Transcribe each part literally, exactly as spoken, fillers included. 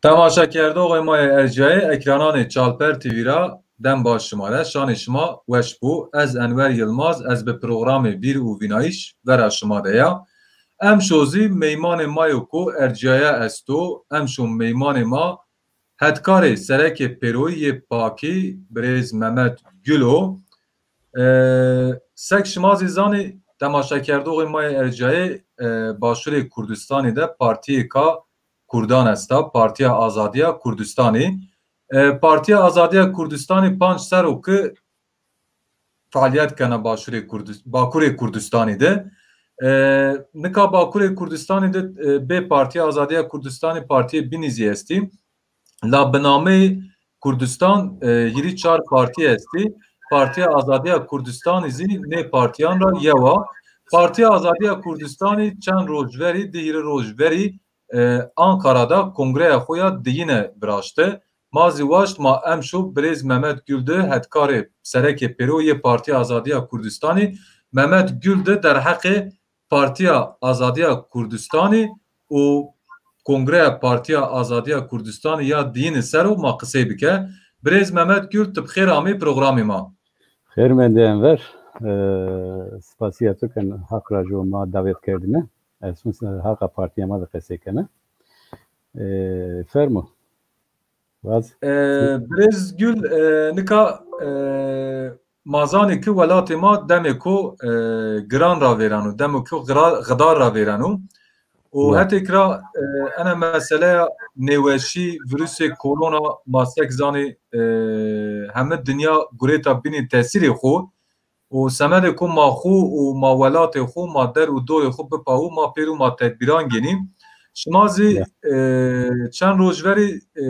Temaşekerdoxê ma yê erciyayê ekrananê Çalper T V ra dem baş şima re, şanê şima weş bû. Ez Enwer Yilmaz, ez bi programê Bîr û Vînayîş vera şima de ya. Emşo zî meymanê ma yo ku erciyaya esto, emşo meymanê ma hetkarê serekê pêroyî yê pakî birêz Mehmet Gul o. E, sek şima zî zanî, temaşekerdoxê ma yê erciyayê, e, Başûrê Kurdistanê de partiyêka Kurdan esta, Partiya Azadiya Kurdistanê. E, Partiya Azadiya Kurdistanê panc ser o ki faaliyet kena Başûrê Kurdis-, Bakurê Kurdistanê de. E, nika Bakurê Kurdistanê de, e, bê Partiya Azadiya Kurdistanê partiyê binî zî estî. La bi nameyê Kurdistan, e, hîrî çar partî estî. Partiya Azadiya Kurdistanê zî nê partiyan ra yew a. Partiya Azadiya Kurdistanê çend roj verî, di hîrî roj verî, e, Ankara da kongreya xwe ya diyine viraşte. Ma zî waşt ma emşo birêz Mehmet Gül di hetkarê serekê pêro yê Partiya Azadiya Kurdistanê, Mehmet Gül di derheqê Partiya Azadiya Kurdistanê û Kongreya Partiya Azadiya Kurdistanê ya diyine ser o ma qisey bike. Birêz Mehmet Gül, tu bi xêr amê programê ma. Xêr mendê Enver. Ee, spasiya tu ken, haq ra ji ma davet kerdine. Ez hûn ser haqa partiya ma de qesey kene. Ee, fermo. Vaz. Ee, Birêz Gül, ee, nika, ee, ma zanê ki welatê ma demê ku, ee, giran ravêreno, demê ku xira-, xidar ravêreno. Û Ya. hetêk ra, ee, ena meseleya nêweşî, virusê korona ma sek zanê, ee, heme dinya gurêta binî tesîrê xwe. Û semedê ku ma xwe û ma welatê xwe, ma der û dorê xwe bipa û ma pêr û ma tedbîran gênî. Şima zî, Ya. e, çend roj verî, e,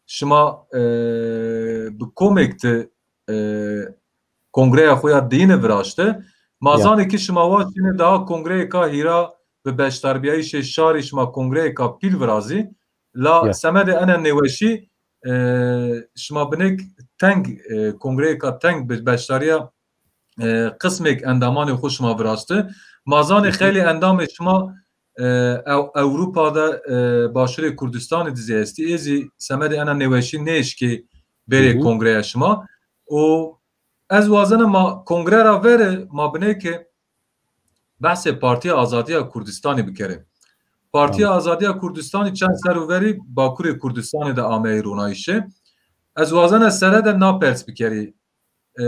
şima, e, bi komêk di, e, kongreya xwe ya diyine viraşte. Ma Ya. zanê ki şima waştîne daha kongreyêka hîra bi beşdarbiyayîşê şarî şima kongreyêka pîl virazî. La Ya. semedê ene nêweşî, e, şima binêk teng, e, kongreyêka teng bi beşdariya, e, qismêk endamanê xwe şima viraşti. Ma zanê Hı hı. xeylê endamê şima, e, Ew-, Ewropa de, e, Başûrê Kurdistanê dizê estî. Ê zî semedê ena nêweşî nêşkê bêrê Hı hı. kongreya şima. Û ez wazena ma kongre ra vere, ma binêke behsê Partiya Azadiya Kurdistanê bikere. Partiya Tamam. Azadiya Kurdistanê çend ser û verî Bakurê Kurdistanê de ameyê ronayîşê. Ez wazena sere de na pers bikerî. E,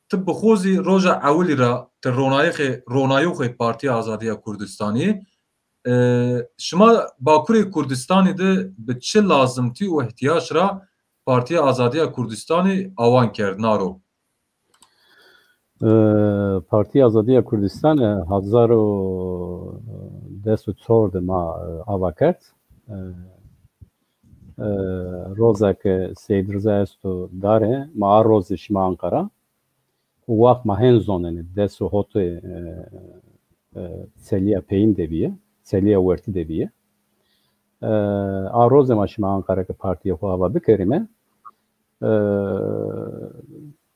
tu bi xwe zî roja ewilî ra tu ronayixê, ronayûxê Partiya Azadiya Kurdistanê. E, şima Bakurê Kurdistanê de bi çi lazimtî û ihtiyac ra Partiya Azadiya Kurdistanê awan kerd, naro? Ee, Partiya Azadiya Kurdistan, e, hezar û des û çar de ma, e, ava kerd. E, e, roza ke Seyîd Riza esto dare, ma a rozê şima Ankara. Û wext ma hên zonenê, des û hotê, e, e, seliya peyîn de bîye, seliya wertî de bîye. E, a rozê ma şima Ankara ke partiya xwe ava bikerîme. E,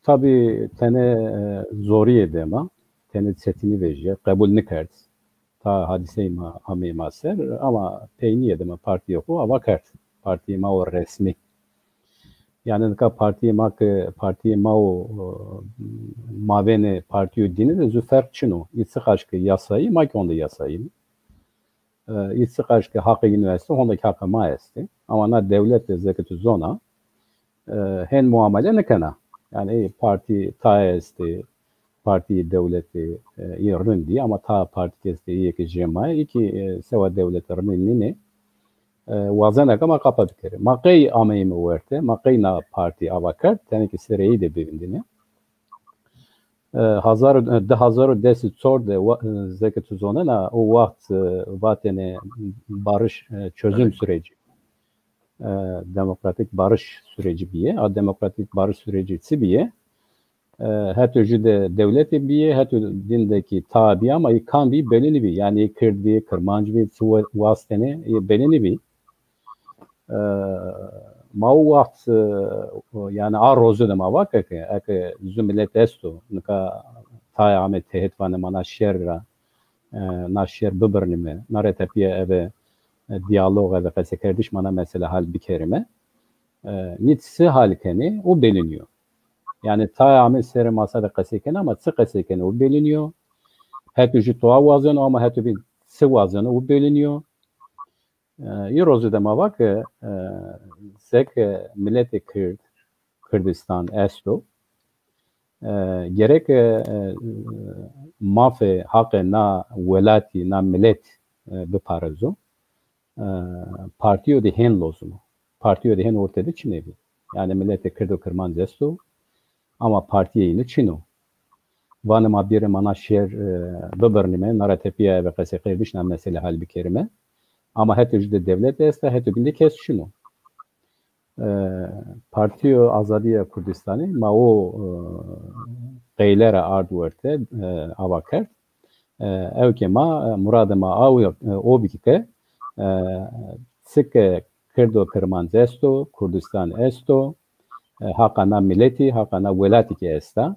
tabî tenê, e, zoriyê de ma, tenê çetinî vejîye, qebûl nikerd. Ta hadîseyê ma amê ma ser, ama peyniyê de ma partiyê xwe ava kerd. Partiyê ma o resmî. Yani nika partiyê ma ki, partiyê ma o, e, mavênê partiyo dîne de zû ferq çin o. Î çiqaş ki yasayî, ma ki onda yasayî. E, î çiqaş ki haqê yîn estê, honda ki haqê ma estê. Ama na dewlet de zeke tu zona, e, hên muamele nikena. Yani partî tayê estê, partî dewletê, e, î rindî, ama ta partî estê, î yekê jê ma, î ki, e, sewa dewletê rindî nînê. E, wazena ke ma qapa bikerê. Ma qey ameyîme werte, ma qey na partî ava kerd, tenê ki sereyî de bivindîne. E, hazar, e, di hazar û des û çar de wa-, e, zeke tu zonena, o wext, e, vatêne barış, e, çözüm süreci. E, demokratik barış süreci biye. A demokratik barış süreci çi biye? E, heto jû de dewletê biye, heto dîn de ki ta biye, ama î kam bî belî nîbî. Yani î Kird bî, Kirmanc bî, çi we-, wastene, î belî nîbî. E, ma o wext, e, yani a roze de ma vake ke, eke zû millet esto, nika tayê ame tehet vane ma na şer ra, e, na şer bibirnime, na re tepiye eve, e, diyalog, ev qesekerdiş mana mesele hal bikerime. E, nît si hal kenê û beliniyo. Yani taya amê serê masa de qesey kenê ama çi qesey kenê û beliniyo. Hetu jî toa wazeno ama hetu bîn çi wazeno û beliniyo. E, îro zû de ma va ke, e, sek, e, miletê Kird, Kurdistan esto. E, gerek, e, e, mafê, haqê na welatî, na milet, e, biparezo. E, partiyo de hên lozim o. Partiyo de hên orte de çinê bî. Yani miletê Kird û Kirmanc esto. Ama partiyê yî ne çin o. Vanê ma bîrê ma na şer, e, bibirnîme, na re tepiya eve qesê qeydiş na mesele hal bikerime. Ama heto jî de dewlet esta, heto bîn de kes çin o. E, Partiyo Azadiya Kurdistanê ma o, e, qeyle re ard werte, e, ava kerd. E, ew ke ma, e, murade ma aw, e, o bî ke, e, çike Kirdo Kirmanc esto, Kurdistan esto, e, haqa na miletî, haqa na welatî ke esta,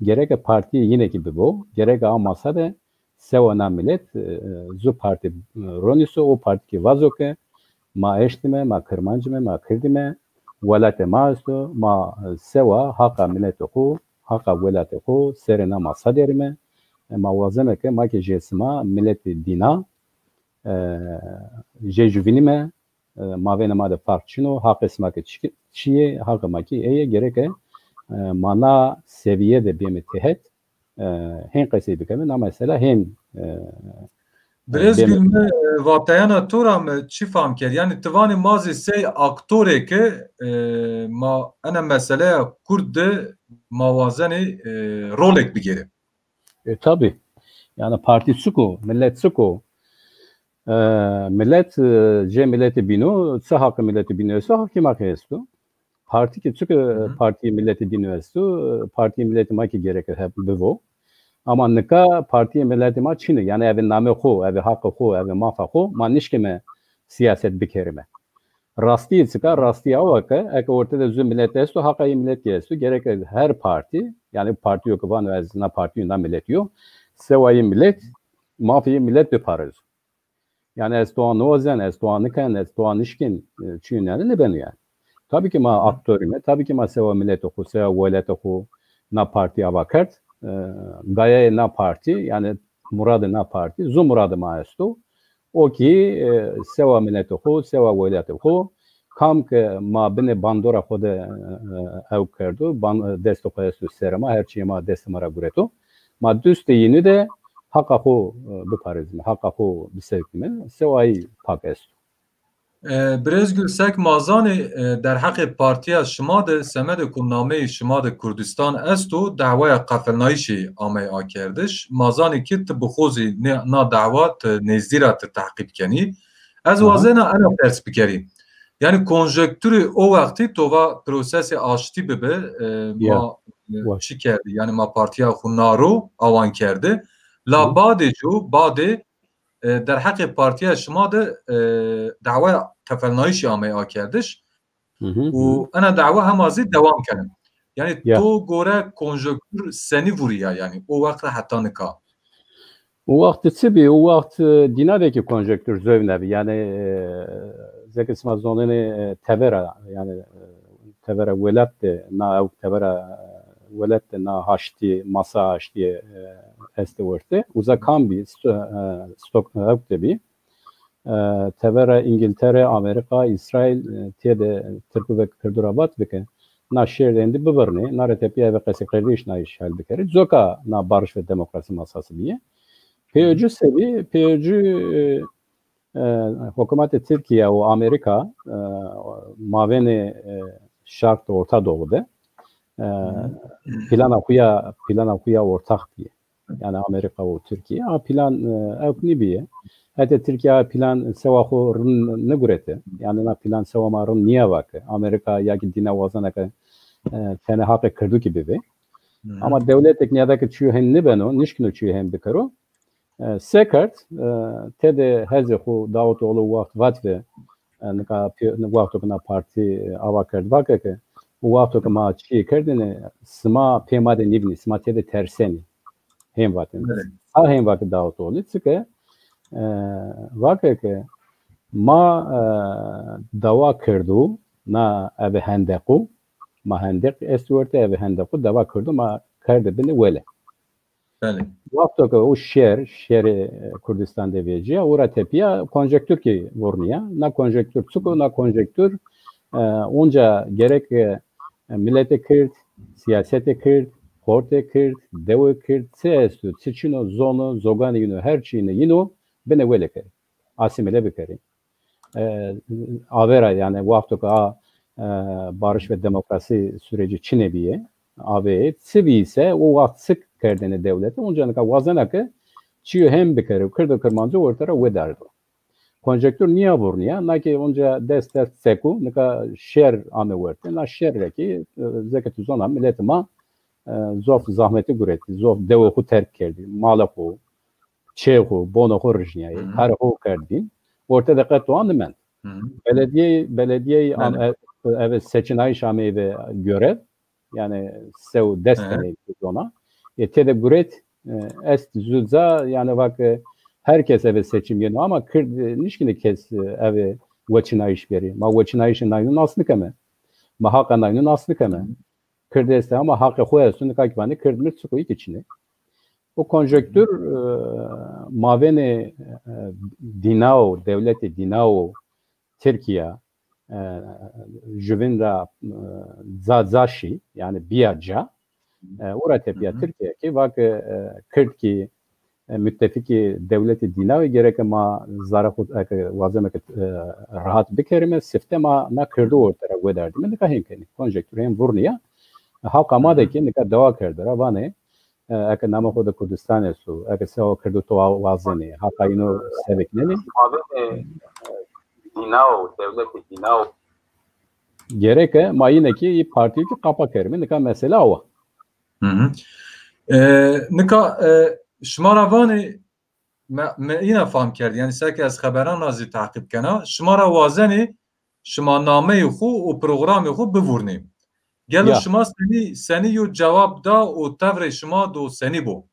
gereke partiyê yinekî bibo, gereke a masa de sewa na milet, e, zu partî, e, ronîso, o partî ki vazo ke ma eştime, ma Kirmancime, ma Kirdime, welatê ma esto, ma, e, sewa haqa miletê xo, haqa welatê xo, serê na masa derime, e, ma wazeme ke ma ke jê sima miletê dîna, e, jê juvînime, e, mavêne ma de farq çin o, haqê sima ke çi-, çi yê, haqê ma kî ê yê, gereke, e, ma na seviye de bême têhet, e, hên qesey bikeme, na mesela hên, e, Birêz bême Gül, me, e, vateyana to ra me çi fam kerd? Yani ti vanê ma zî sey aktorê ke, e, ma ena meseleya Kurd de ma wazenê, e, rolek bigêre. E, tabii. Yani parti çik o, millet çik o. E, millet, e, cê milletê bîno, çi haqê milletê bîno esto, haqê ma ki esto. Parti ki çik, e, Hı hı. Partiyê milletê dîno esto, e, partiyê milletê ma ki gereke hep bivo. Ama nika partiyê milletê ma çin e. Yani evê namê xo, evê haqê xo, evê mafa xo, ma nişkeme siyaset bikerime. Rastiyê çika, rastiya o ke, eke orte de zu millet esto, haqa yê millet ki esto, gereke her parti, yani partiyo ke vano ez na partiyo, na miletiyo, sewayê millet, mafê yê millet biparezo. Yani ez toa nozen, ez toa niken, ez toa nişkin, e, çiyun yani nibeno yani. Tabii ki ma aktorime, tabii ki ma sewa milletê xo, sewa welatê xo na parti ava kerd. E, gayeyê na parti, yani muradê na parti, zu muradê ma esto. O ki, e, sewa miletê xo, sewa welatê xo, kam ke ma binê bandora xo de, e, ew kerdo, ban-, destê xo esto serê ma, her çiyê ma destê ma ra gureto. Ma dustê yînî de haqa xo, e, biparêzime, haqa xo biseknime, sewayî pak esto. E, Birêz Gulsek, ma zanê, e, derheqê partiya şima de, semedê ku nameyê şima de Kurdistan esto, dawaya qefelnayîşê amey akerdiş. Ma zanê ki ti bixwazî ne-, na dawa ti nêzdî ra ti tehqîb kenî. Ez Aha. wazena ena pers bikerî. Yani konjektûrê o wextî tova prosesê aştî bibe, e, Ya. ma, e, Baş. çi kerdî? Yani ma partiya xwe naro awan kerde. La Hı. badê co, badê, e, derheqê partiya şima de, e, dawaya tefelnayîşê amey akerdiş. Hı hı, Û hı. ena dawa hema zî dewam kenin. Yani Ya. to gore konjektûr senî vuriya yani o wext re heta nika? O wext çi bî? O wext, e, dîna vekî konjektûr zewne bî. Yani, e, zeke sima zonenê, e, tevera, yani, e, tevera welat de, na ew tevera, e, welat de, na haştî, masa haştî, e, este werte. Uza kam bî, sto-, e, stok, e, ew de bî. E, tevera Îngiltere, Amerîka, Îsraîl, e, tê de Tirk ve Kirdu ra vat bike. Na şêr de êndî bibirnê, na re tepiya ve qesê qerdîş na îş hel bikerê. Coka na barış ve demokrasî masası bîye. P Y C sebî, P Y C, e, e, hikûmetê Tirkiye û Amerîka, e, mavênê, e, şart Orta Doğu de, e, Hı hı. plana xwe ya, plana xwe ya ortax bîye. Yani Amerîka û Tirkiye. A plan, e, ew nîbîye. Hete Tirkiye a plan sewa xwe rin nigurete. Yani na plan sewa ma rin niye vake. Amerîka ya ki dîna wazaneke, e, tenê haqê Kirdukî bibe. Hı hı. Ama dewletek niyadeke çiyo hên nibeno, nişkino çiyo hên bikero. E, sekert, e, tede hezê xwe Davutoğlu wext vat ve, e, nika pi-, wexto ke na partî, e, ava kerd vake ke, wexto ke ma çiyê kerdine, sima pê ma de nîbinî, sima tede tersenî. Hên vatin. Evet. Ha hên vake Davutoğlu, çike, e, vake ke, Ma e, dawa kirdo, na ev hendeqo, ma hendeq est werte, ev hendeqo dawa kirdo, ma kerde bine wele. Belê. Wexto ke o şer, şerê Kurdistan de vêciya, ora tepiya konjektûr ki vurniya. Na konjektûr çiko, na konjektûr e, onca gerek e, milete Kird, siyasete Kird, xortê Kird, dewe Kird, çi esto, çi çino, zono, zoganê yino, her çi yino, yino, bine wele kere. Asîmîle bikerî. E, avêra, yani wexto ke a e, barış ve demokrasi süreci çi nebîye, avê çi bî ise o wext çi kerdene dewlete, onca nika wazena ke çiyo hem bikere û Kirdo Kirmancî werte ra wedardo. Konjektûr niya vurniya, na ki onca dest dest seku, nika şer ame werte, na şerre ki e, zeke tu zona milletê ma e, zof zahmetî guretî, zof dewê xwe terk kerdî, malê xwe, çê xwe, bonê xwe rijniyayê, Hı hı. karê xwe kerdîn. Orte de qet wan nimend. Hı hı. Belediyeyê, belediyeyê am-, Belê. ev, ev seçinayîş ameyê ve görev, yani sew dest Hı hı. tenê zona. E, tê de guret, e, est zuca, yani vak, e, her kes ev seçim yeno ama Kird, e, nişkine kes, e, ev weçinayîş berî. Ma weçinayîşê nayno nas nikeme. Ma haqa nayno nas nikeme. Hı hı. Kird este ama haqê xwe esto, nika ki vanê Kird mir çiko ki çine. O konjektûr e, mavênê e, dînao, dewletê dînao Tirkiye e, juvin ra e, ca ca şî, yani biya ca. E, ora tepiya Hı hı. Tirkiye ki vake e, Kird ki e, müttefikî dewletê dînawê gereke ma zara xwe eke wazemeke e, rahat bikerime, sifte ma na Kirdo orte ra wedardime, nika hên kenî. Konjektûr hên vurniya. Haqa ma de ki nika dewa kerde ra vanê, e, eke name xwe de Kurdistan esto, eke sewa Kirdo to wa-, wazenê, haqa yino sevik nenê. Mavênê, e, dînao, dewletê dînao. Gereke ma yine ki î partîyo ki qapa kerime, nika mesela awa. Hı hı. E, nika e, şima ra vanê me, me îna fam kerd, yani seke ez xeberan ra zî teqîb kena, şima ra wazenê şima nameyê xwe û programê xwe bivurnê. Gelo Ya. şima senî, senî yo cewab da û tevrê şima do senî bo?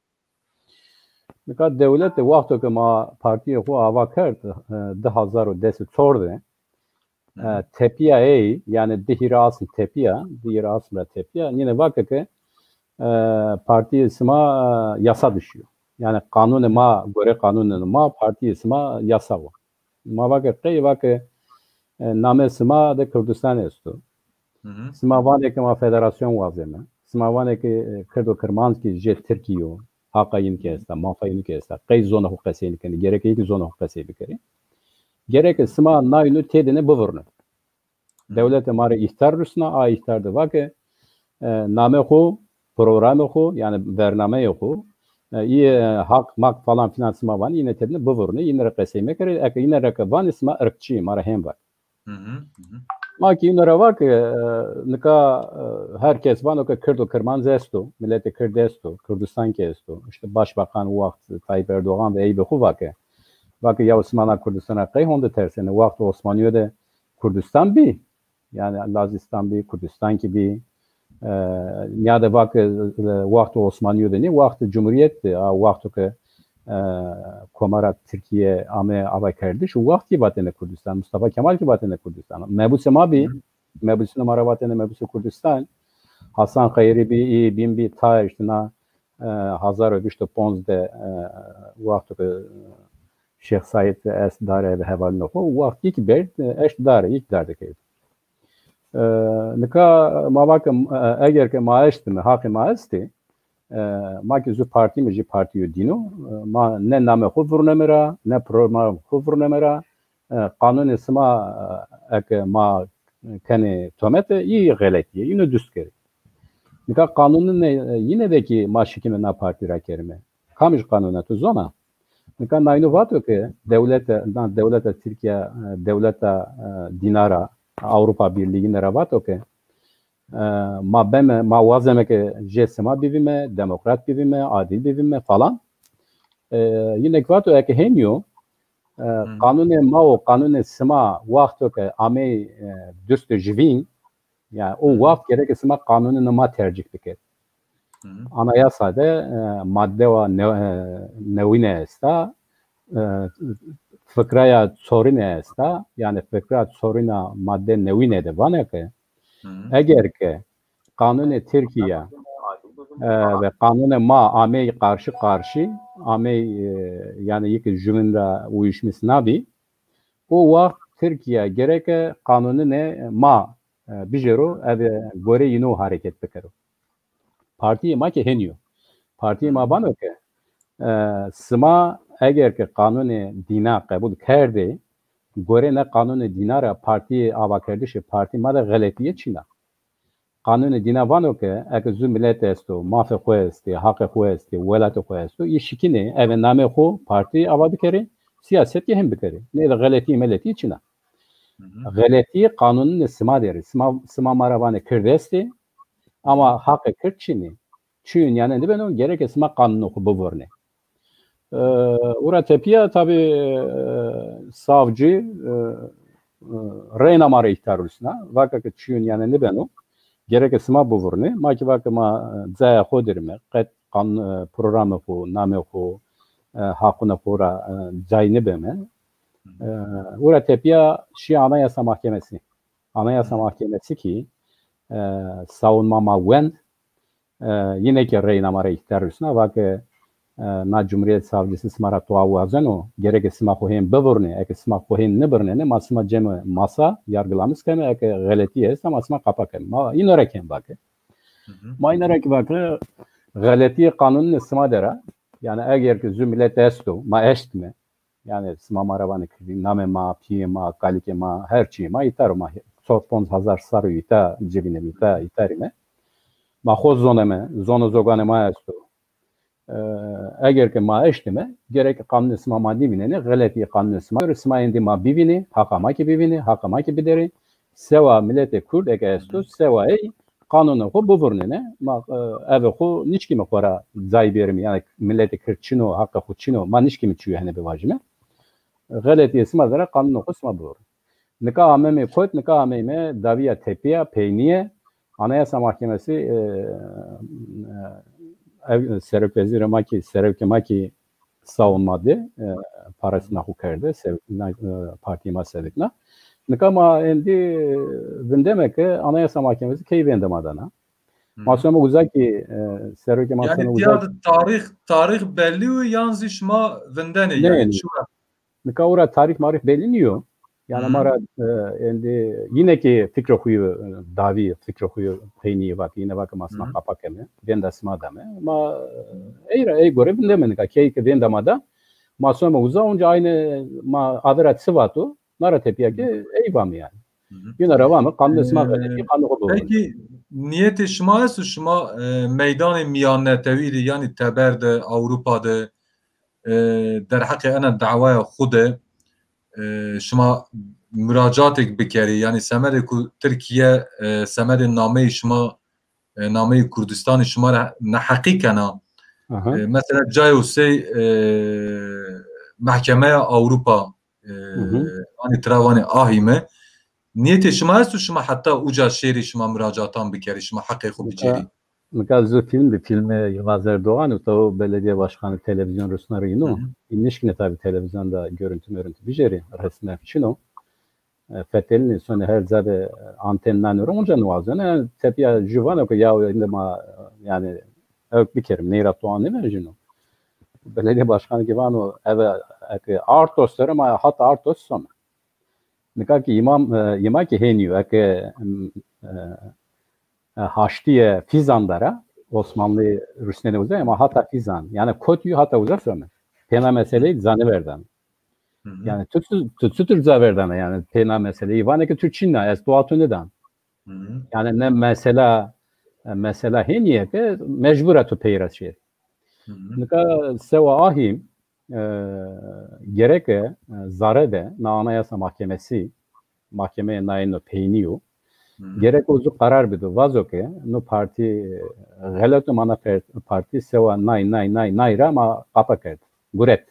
Nika dewlete wexto ke ma partiyê xwe ava kerd, e, du hazar û deh û çar de, e, tepiya ey, yani dihîra asm tepiya, dihîra asm ra tepiya, yine vake ke, e, partiyê sima, e, yasa dişiyo. Yani qanûnê ma, gore qanûnê ma, partiyê sima yasa wa. Ma vake qey, vake, e, name sima de Kurdistan esto. Hı hı. Sima vanê ke ma federasyon wazeme. Sima vanê ke, e, Kirdo Kirmanc ki jê Tirkiyo, haqa yin ki esta, mafa yin ki esta. Qey zona xwe qesey nikenî, gereke yekî zona xwe qesey bikerî. Gereke sima nayno têdine bivurne. Dewlete ma rê îhtar rusna, a îhtar de vake, e, name xwe, programê xwe, yani bernameyê xwe, e, î, e, haq, mak falan filan sima vanê, yine têdine bivurne, yine re qesey mekere, eke yine re ke vanê sima irqçî, ma re hên vake. Hı hı, hı hı. Ma ki yine re vake, e, nika, e, her kes vano ke Kirdo Kirmanc esto, milletê Kird esto, Kurdistan ki esto. İşte başbakan wext Tayyip Erdoğan ve ey bi xwe vake. Vake ya sima na Kurdistana qey hon de tersene, wext Osmaniyo de Kurdistan bî. Yani Lazistan bî, Kurdistan ki bî. E, ya de vake, e, wext Osmaniyo de ne, wext Cumhuriyet de, a, wext ke e, Komara Tirkiye ame avakerdiş û wext ki vatene Kurdistan, Mustafa Kemal ki vatene Kurdistan. Mebûsê ma bî, Hı. mebûsê ma re vatene mebûsê Kurdistan. Hasan Xeyrî bî, î bîn bî ta işte na, e, hazar û bîst û ponzdeh, e, wext ke Şêx Saîd est dare ve hevalino xwe, wext yek ber, e, eşt dare, yek dar dikevit. E, nika ma vake, e, eger ke ma eştime, haqê ma estê, e, ma ki zu partî me jî partîyo dîno, e, ma ne name xwe vurneme ra, ne program xwe vurneme ra, e, qanûnê sima, e, eke ma kenê tomete, î xeletî ye, îno dust kerê. Nika qanûnê ne, e, yine de ki ma şikime na partî ra kerime. Kam ji qanûna tu zona? Nika nayno vato ke dewlete, na dewleta Tirkiye, e, dewleta, e, dînara, Avrupa Birliği ne ra vato ke, e, ma beme, ma wazeme ke jê sima bivîme, demokrat bivîme, adil bivîme falan. E, yine ki vato eke hêniyo, e, Hmm. qanûnê ma û qanûnê sima wexto ke amey, e, dust jivîn, yani o Hmm. wext gereke sima qanûnê ma tercih bike. Hmm. Anayasa de, e, madde wa ne-, e, newîne esta, e, fikraya çorîne esta, yani fikra çorîna madde newîne de vane ke eger ke qanûnê Tirkiye e, ve qanûnê ma amey karşı karşı, amey e, yani yek jûbîn ra uyuşmuş nabî, o waxt Tirkiye gereke qanûnê ma e, bijêro, ev gorê yîno hareket bikero. Partiyê ma ke hênî yo. Partiyê ma vano ke e, sima eger ke qanûnê dîna qebûl kerdê, gorê ne qanûnê dîna ra partiyê avakerdişê partî ma de xeletiyê çîna. Qanûnê dîna vano ke eke zû milet esto, mafê xwe estê, haqê xwe estê, welatê xwe esto, yê şikînê, eve namê xwe partî ava bikerê, siyaset yê hên bikerê. Nê de xeletî meletî çîna. Xeletî qanûnê sima derê. Sima, sima ma ra vanê Kird estê, ama haqê Kird çînê. Çûyûn yani nibeno, gereke sima qanûnê xwe bivurnê. E, û ra tepiya tabî e, savcî e, e, reyna ma re îhtar rusna. Vake ke çûyûn yani nibeno, gereke sima bivurnê. Ma ki vake ma e, caya xwe dirime, qet qan e, programê xwe, namê xwe, e, haqûnê xwe ra e, cay nibeme. E, û ra tepiya şî Anayasa Mahkemesi. Anayasa Mahkemesi ki e, savunma ma wend, e, yine ki reyna ma re îhtar rusna, vake e, na Cumhuriyet Savcısı sima ra tuwa wazeno, gereke sima xwe hên bivurnê, eke sima xwe hên nibirnêne, ma sima cem masa, yargılamış keme, eke xeletî est, ma sima qapa keme. Ma îno re kem vake. Ma îno re ki vake, xeletî qanûnê sima dera, yani eger ki zû milet esto, ma eştime, yani sima ma re vanê Kirdî, namê ma, piyê ma, kalikê ma, her çiyê ma, îtar ma, çar ponc hazar sar û îta civînê, îta, îtarî me. Ma xwe zoneme, zono zoganê ma esto. E, eger ke ma eştime, gerek qanûnê sima ma nivînene, xeletî qanûnê sima, sima êndî ma bivînê, haqa ma ki bivînê, haqa ma ki biderê. Sewa miletê Kurd eke esto, sewa ey qanûnê xwe bivurnêne. Ma e, eve xwe nişkîme xwe ra cay bêrime, yani miletê Kird çin o, haqê xwe çin o, ma nişkîme çûyê hene bivajime. Xeletiyê sima dera qanûnê xwe sima bivurnê. Nika amemê kot, nika ameyme daviya tepiya, peynîye. Anayasa Mahkemesi e, e, ev, serokvezîrê ma ki, serokê ma ki savunma de, e, parastina xwe kerde, sev, na, e, partiyê ma sevikna. Nika ma êndî vindeme ke Anayasa Mahkemesi key vênda ma dana. Ma soma uza ki e, serokê ma Yani soma uza tiya de tarîx, tarîx bellî û yan zî şima vindenê, Ne, yani ne. Çi we? Nika ora tarîx marîx belî nîyo. Yani ma ra e, êndî yine ki fikra xwe e, davî, fikra xwe peynî vake, yine vake ma sima qapa keme, vênda sima dame. Ma e, ey ra, ey gore vindeme nika, key ke vênda ma da, ma soma uza, onca aynı ma avera çi vato, nara tepiya ki ey vame yani. Yine ra vame, qanûnê sima xeletî, qanûnê xwe bivurne. Peki niyetê şima est û şima e, meydanê miyannetewî de, yani teber de, Ewropa de, e, derheqê ena dawaya xwe de e, şima muracatek bikerî, yani semedê ku Tirkiye e, semedê nameyê şima, e, nameyê Kurdistanê şima re neheqî kena. E, mesela cayo sey e, Mehkemeya Ewropa e, anî tira vanê ahî me. Niyetê şima est û şima heta uca şêrî şima muracatan bikerî, şima heqê xwe bicêrî? Nika zû film bi, filmê Yilmaz Erdoğan û taw belediye başkanı televizyon rusnarî ino. Hı hı. Nişkine tabi televizyon da görüntü mörüntü bijêrî, resme çino. E, fetelînê sonê her ca de anten nano, onca niwazene, yani tepiya jû vano ke ya êndî ma, yani ew bikerim, neyra tu anime jino. Belediye başkanı ki vano, eve, eke Artos dere, ma hata Artos some. Nika ki îmam, e, îma ki hênî yo, eke, em, e, e, haştiye Fîzan dere, Osmanlı rusnene uza, ama hata Fîzan. Yani kot yu hata uza some. Pêna meseleyî zaniverdan. Hı hı. Yani tu, tu, tu, tu tür zaverdana yani pêna meseleyî. Vane ki tu çinna, ez dua tu nedan. Hı hı. Yani ne mesela, e, mesela hêniye ki mecbura tu peyra şê. Hı hı. Nika sewa ahî, e, gereke, e, zare de na Anayasa Mahkemesi, mahkemeye nayê no peynî yo. Hı hı. Gerek o zû qerar bido. Vazo ke no partî, e, xelet o, mana per-, partî sewa nay, nay, nay, nay ra ma qapa kerd. Guret.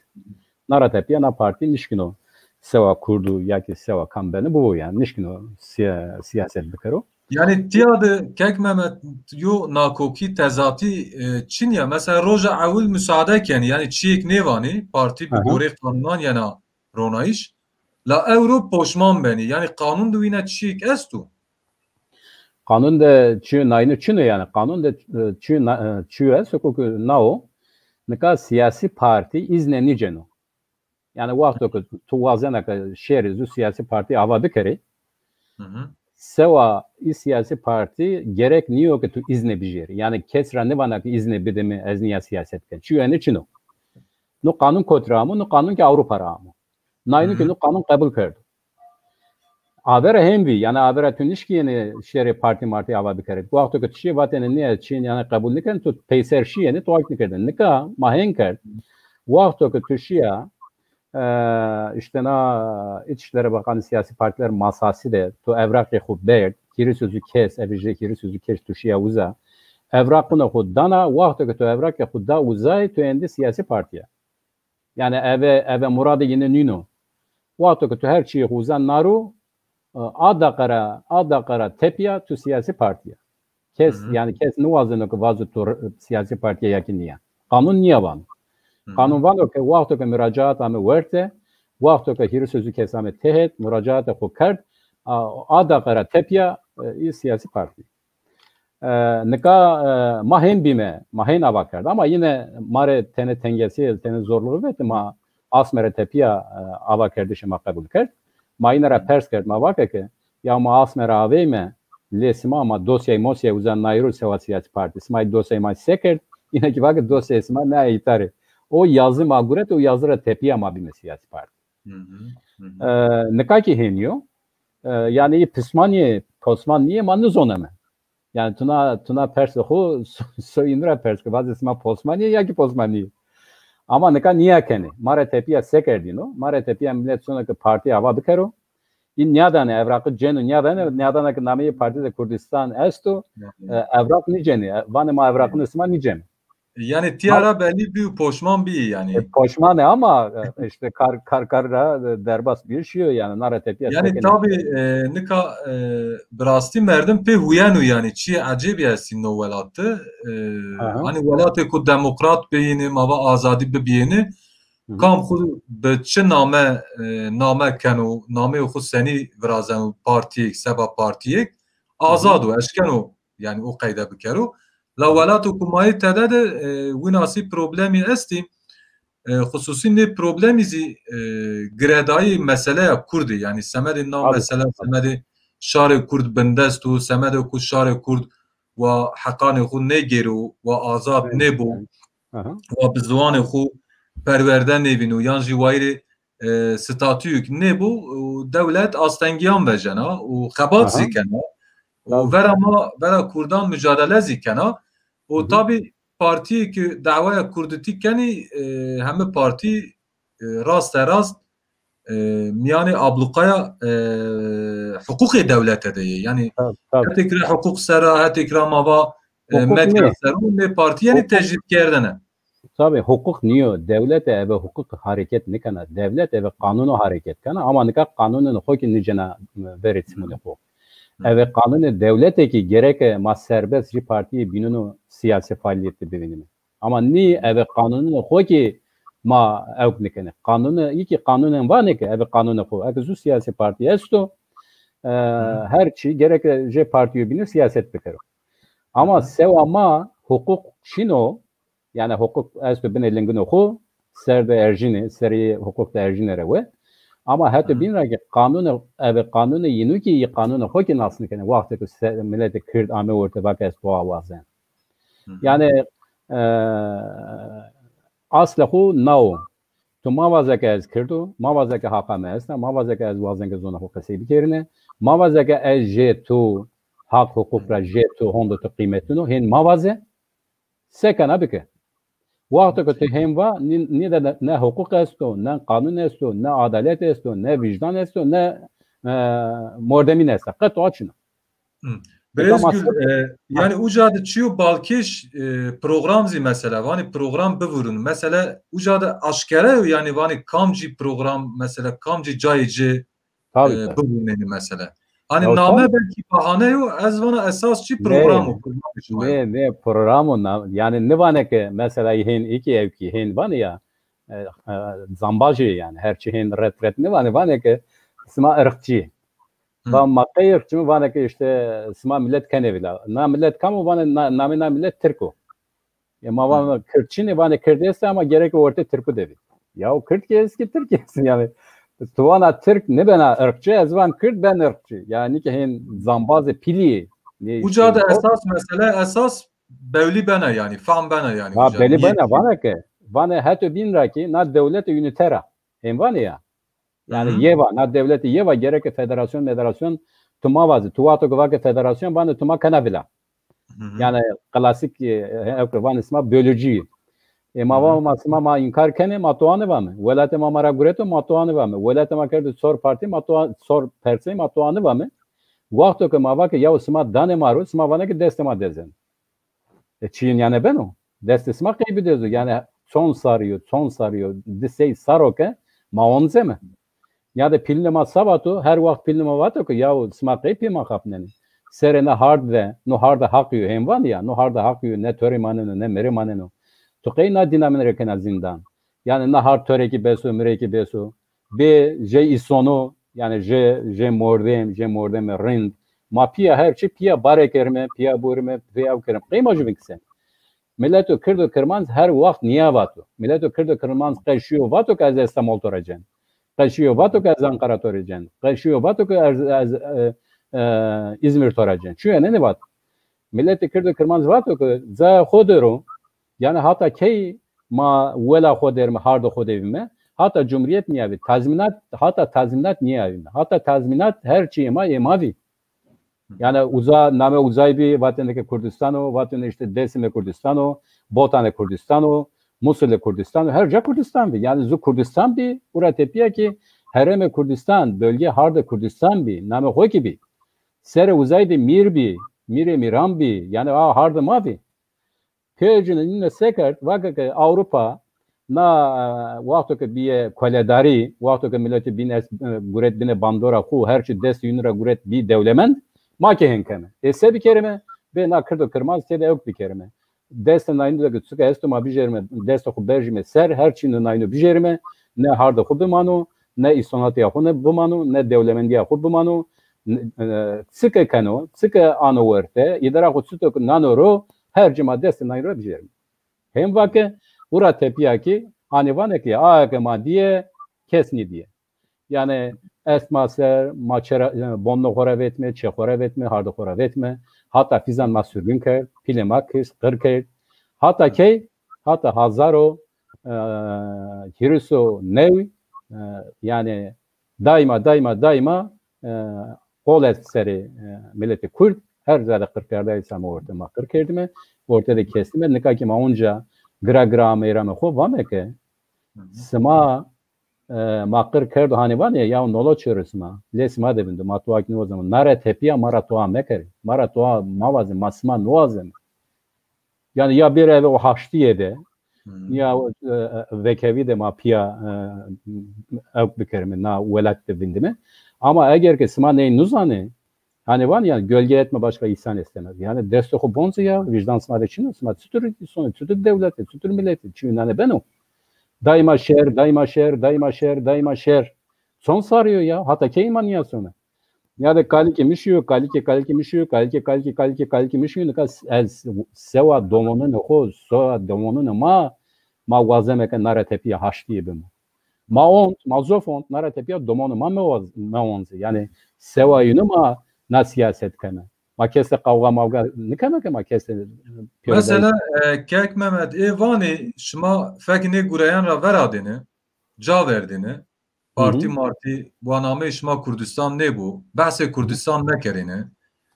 Nara tepiya na partî nişkino sewa Kurdu ya ki sewa kam beni bibo yani. Nişkino siya-, siyaset bikero. Yani tiya de kek Mehmet yo nakokî tezatî e, çin ya. Mesela roja ewil müsaade ken yani çiyek nêvanî partî bi Aha. gorê qanûnan yena ronayîş. La ewro poşman benî. Yanî qanûn di wî ne çiyek esto? Qanûn de çi nayîno çin o yani. Qanûn de, e, çi na-, e, çi esto ku, ku nao, nika siyasî partî îzne nîceno. Yani wexto ku tu wazena ke şêrî zû siyasî partî ava bikerî, Hı hı. sewa î siyasî partî gerek nîyo ke tu îzne bijêrî. Yani kes ra nivana ke îzne bide min, ez niya siyaset ken. Çi yani çin o. No qanûn kot ra amo, no qanûn ke Ewropa ra amo. Nayîno ke Hı hı. no qanûn qebul kerdo. Avera hên vî, yani avera tu nişkî yani şêrê partî martî ava bikerî. Wexto ke tu şiyê vatêne nê ez çiyên yani qebul niken, tu peyser şiyê yani tu hak nikerdin. Nika ma hên kerd. Wexto ke tu şiya, e, işte na İçişleri Bakanı siyasî partiler masasî de tu evraqê xu berd, hîris û zû kes, ev jê hîris û zû kes tu şiya uza. Evraqûna xu dana, wexto ke tu evraqê xu da uzay, tu êndî siyasî partî ya. Yani eve, eve muradê yine nîno. Wexto ke tu her çiyê xu uza naro, e, a daqe ra, a daqe ra tepiya tu siyasî partî ya. Kes, Hı hı. yani kes niwazeno ke vazo tu r-, siyasî partîya ya ki niya. Qanûn niya vano. Hı hı. Qanûn vano ke wexto ke muracaat ame werte, wexto ke hîris û zû kes ame tehet, muracaatê xu kerd, a, a daqe ra tepiya, e, î siyasî partî. E, nika, e, ma hên bîme, ma hên ava kerd. Ama yine ma rê tene tengesî, tene zorluğu vete ma asme re tepiya, e, ava kerdişê ma qebul kerd. Ma yine re pers kerd, ma vake ke, ya ma asme re aveyme, lê sima ma dosyayê mosyayê uza nayro sewa siyasî partî. Sima dosyayê ma se kerd, yine ki vake dosyayê sima ne îtarê. O yazı ma guret, o yazı re tepiya ma bîme siyasî partî. Hı hı, hı hı. E, nika ki hêniyo, e, yani î pismaniyê, posman niye ma nizoneme. Yani tuna, tuna pers xu so-, soyînî ra pers ke, vazê sima posmanî ya ki posmanî. Ama nika niya kenê. Ma re tepiya se kerdîno. Ma re tepiya milet sona ke partî ava bikero. Î niyadane evraqi ceno, niyadane, niyadane ke nameyê Partî de Kurdistan esto, Hı hı. e, evraq nîcenê. E, vanê ma evraqin sima nîcem. Yani tiyara belli bir poşman bir yani. E, poşman e ama, e, işte kar, kar, kar ra, e, derbas bir şey yani. Nara tepiya Yani sekene. tabii, e, nika, e, bi rastî merdim pê huyeno yani. Çi ecêbî estî no welatî. E, Aha. hani welatê ku demokrat biyini, mava azadî bibiyini, Hı hı. kam xu bi çi name, e, name keno, nameyê xu senî virazeno partiyek, seba partiyek, Hı hı. azad o, eşkeno yani o qeyde bikero. La welato ku ma yê tede de, e, winasî problemî estî. E, xusûsî nê problemî zî, e, giredayî meseleya Kurdî. Yani semedê na Tabii. mesele, semedê şarê Kurd bindest û semedê ku şarê Kurd wa heqanê xu nêgêro, wa azad Evet. nêbo, Aha. wa bi ziwanê xu perwerde nêvîno, yan jî wayirê e, statuyek nêbû û dewlet astengiyan vejena û xebat Aha. zî kena û Tabii. vera ma, vera Kurdan mücadele zî kena û Hı hı. tabii partiyê ki dawaya Kurditî kenî, e, hemî partî, e, raste rast, e, miyanê ablukaya, e, huquqê dewlete de ye. Yani Tabii, tabii. hetêk re huquq sera, hetêk re mava, e, Huquq medya ne? sera û nê partî yani Huquq tecrîd kerdene. Tabii, huquq niyo. Dewlete eve huquq hareket nikena. Dewlet eve qanûno hareket kena. Ama nika qanûnên xo ki nicena verê çimunê xo. Hı. Eve qanûnê dewlete ki gereke ma serbest ji partiyê bînino siyasi faaliyeti bibînime. Ama nî eve qanûnên xo ki ma ewk nikene. Qanûnê, yekî qanûnên vane ki eve qanûnê xo. Eke zû siyasi partî esto, e, Hı. her çi gereke jê partiyê bînir siyaset bikero. Ama Hı hı. sewa ma huquq çino, yani huquq esto binê lingino xo, ser de erjîne, serê huquq de erjîne re we. Ama heto Hı hı. bîn ra ki qanûnê, eve qanûnê yinû ki yê qanûnê xo ki nas nikene, wextê ku se-, miletê Kird ame orte vake ez to awazen. Hı hı. Yani, e, asle xo nao. Tu ma vaze ke ez Kirdo, ma vaze ke haqa me esta, ma vaze ke ez wazen ke zona xo qesey bikerine, ma vaze ke ez jê tu haq huquq ra jê tu hondo tu qîmetino, hên ma vaze. Se kena bike. Wexto ke tu hên va, nî, nî de ne, ne huquq esto, ne qanûn esto, ne adalet esto, ne vicdan esto, ne, e, mordemîn esta. Qet o çin o. Hı. Birêz Gül, e, yani uca de çiyo balkêş, e, program zî mesela, vanê program bivurun. Mesela uca de aşkere yo, yani vanê kamcî program, mesela kamcî cayê ci, Tabii, e, tabii. bivurunê mesela. Hani Ya name tam belkî bahane yo, ez vana esas çi Ne, program o, program şima yo. ne, ne, program o na-, yani nivane ke mesela hên iki ev ki hên vane ya, e, e, zambajê yani, her çi hên ret ret ne vane, vane ke sima ırkçı. Hı. Van ma qey ırkçı mı? Vane ke işte sima millet kene vila. Na millet kam o? Vane na, namê na millet Tirk o. E, ma van Hı. Kürtçi ne, vane Kürdistan ama gerek orte Tirku devi. Ya o Kürt ki eski Türk yani. Tu vana Türk ne bena ırkçı, ez van Kürt ben ırkçı. Yani ki hên zambazê pilî. Ne Uca işte, da o- esas mesele, esas belî bena yani, fam bena yani. Ha, uca. Belî Niye bena, ki? Vane ke, vane heto bin ra ki na dewlete unitera. Hên vane ya. Yani Hı hı. Yeva, na dewlete yeva gerek federasyon, federasyon tu ma vazi. Tu vato ke vake federasyon, vane tu ma kena vila. Hı hı. Yani klasik, e, ew ke van isma bölücü. E, ma Hı hı. va ma sima ma inkar kene, ma toa nivame. Welatê ma ma ra gureto, ma toa nivame. Welatê ma kerdo sor parti, ma toa, sor persey, ma toa nivame. Wexto ke ma vake ya sima dane ma ro, sima vane ke destê ma dezen. E, çiyin yani beno. Destê sima qey bidezo. Yani çon sariyo, çon sariyo, di sey saro ke ma onze me. Ya de pilnê ma savato, her wext pilnê ma vato ke ya sima qey pê ma xapnenê. Serê na hard ve, no harda haqî yo hên van ya, no harda haqî yo ne torê maneno, ne mirê maneno. Tu qey na dîna min re kena zîndan. Yani na hard torekî beso, mirekî beso. Bê jê îsono, yani jê, jê mordem, jê mordemê rind. Ma piya her çi, piya bare kerime, piya borime, piya ew kerime. Qey ma jû vin kise? Mileto Kirdo Kirmanc her wext niya vato. Mileto Kirdo Kirmanc qeşiyo vato ke ez Estemol to re cen. Qeşiyo vato ke ez Ankara to re cen. Qeşiyo vato ke ez, ez, e, e, İzmir to re cen. Çuye ne ne vato. Miletê Kirdo Kirmanc vato ke caya xo de ro, yani hata key ma wela xo derme, harda xo devime, hata cumhuriyet niya vi, tazminat, hata tazminat niya vime. Hata tazminat her çi ema, ema vi. Yani uza, name uzay bi, vatende ke Kurdistan o, vatende işte Dêrsimê Kurdistan o, Botanê Kurdistan o, Musulê Kurdistan o, her ca Kurdistan bi. Yani zu Kurdistan bi, ura tepiya ki herêmê Kurdistan, bölge harde Kurdistan bi, name xo ki bi. Serê uzay de mîr bi, mîrê mîran bi, yani a harde ma bi. Pêcine nîne sekerd, vake ke Avrupa na, e, wexto ke biye koledarî, wexto ke miletê bîn est, e, guret bine bandora xu, her çi dest yûn ra guret bî dewlemend, ma ke hên keme. Ê se bikerime? Bê na Kirdo Kirmanc tê de ewk bikerime. Destê nayîn de ke çika esto ma bijerime, destê xu berjime ser, her çî nayîno bijerime, ne hardê xu bimano, ne îsonatiya xu ne bimano, ne dewlemendiya xu bimano, ne, e, çike keno, çike ano werte, îdara xu çito ke nano ro, her cima destê nayîn ro bijerime. Hêm vake, ura tepiya ki, hanê vane ki, a ke ma diye, kes nîdiye. Yani est ma ser, ma çera, e, bonno xora vetme, çe xora vetme, harde xora vetme. Hata fizan ma sürgün kerd, pile ma kist, qir kerd. Hata key, hata hazaro, e, hiriso new, e, yani daima, daima, daima, e, qol est serê, e, milletê Kurd, her zade qirkerdayê sama orte ma qir kerdime, orte de kestime. Nika ki ma onca gira gira ameyra me xo vame ke, Hı hı. Sima, e, ma qir kerdo hanê vanê, ya nolo çêro sima. Lê sima de bindo, ma toa ki nozem. Nare tepiya ma ra toa mekere. Ma ra toa ma vaze, ma sima nozem. Yani ya bir eve o haştiye de, Hı hı. ya, e, e, vekevi de ma piya, e, ew bikerime, na welat de vindime. Ama eger ke sima ney nuzane, hani van ya, gölge etme başka insan istemez. Yani destê xo bonze ya, vicdan sima de çin o, sima çitur son, çitur devlete, çitur millete, çi nane beno. Daima şer, daima şer, daima şer, daima şer. Son sarıyor ya, hata keyman ya sonra. Ya de kalike mişiyor, kalike, kalike mişiyor, kalike, kalike, kalike, kalike mişiyor. Nika ez sewa domonun xo, sewa domonun ma, ma wazeme ke nare tepiya haştiye bimo. Ma ont, ma zof ont, nara tepiya domonê ma meoz-, meonze. Yani sewa yunu ma na siyaset keme. Ma keste qavga mavga nikeme ke ma keste piyade. Mesela, e, Kek Mehmet, ê vanê şima fek nê gureyan ra veradêne, ca verdêne, Hı hı. Partî martî, wa nameyê şima Kurdistan nêbû, behsê Kurdistan mekerêne.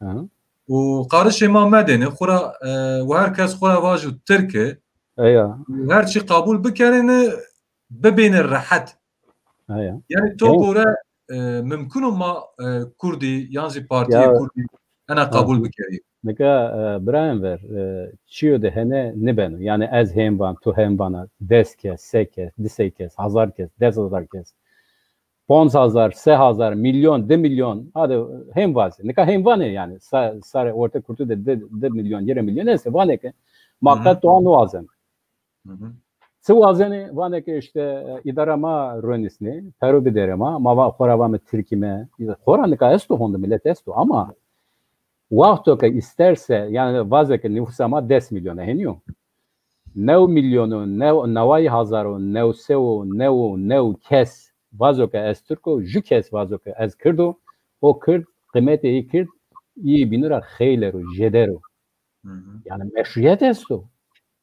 Hı hı. Û qarişê ma medêne, xura, e, û her kes xura vajû Tirk e. Eya. Û her çi qabûl bikerêne, bibêne rehet. Eya. Yani to Eya. Gore, e, mimkun o ma, e, Kurdî, yan zî partiyê Ya. Kurdî, ena Ha. Qabûl bikerî. Nika, e, birayên ver, e, çiyo de hene nibeno. Yani ez hêm van, tu hêm vana, des kes, se kes, di sey kes, hazar kes, des hazar kes, ponc hazar, se hazar, milyon, di milyon, hadi hêm vaze. Nika hêm vane yani, sa-, sare orte kurtu de di, di milyon, yirmi milyon neyse, vane ke ma Hı hı. Qet toa nuazem. Hı hı. Çi wazenê, vanê ke işte, e, îdara ma rönîsnê, pero bidere ma, ma va xora va me Tirkî me. Xora nika esto honde, millet esto ama wexto ke isterse, yani vaze ke nüfusa ma des milyon e, heniyo. New milyon û new, neway hazar û new sed û new û new kes vazo ke ez Tirk o, ju kes vazo ke ez Kird o, o Kird, qîmetê î Kird, î bînura xeylero, jedero. Hı hı. Yani meşruiyet esto.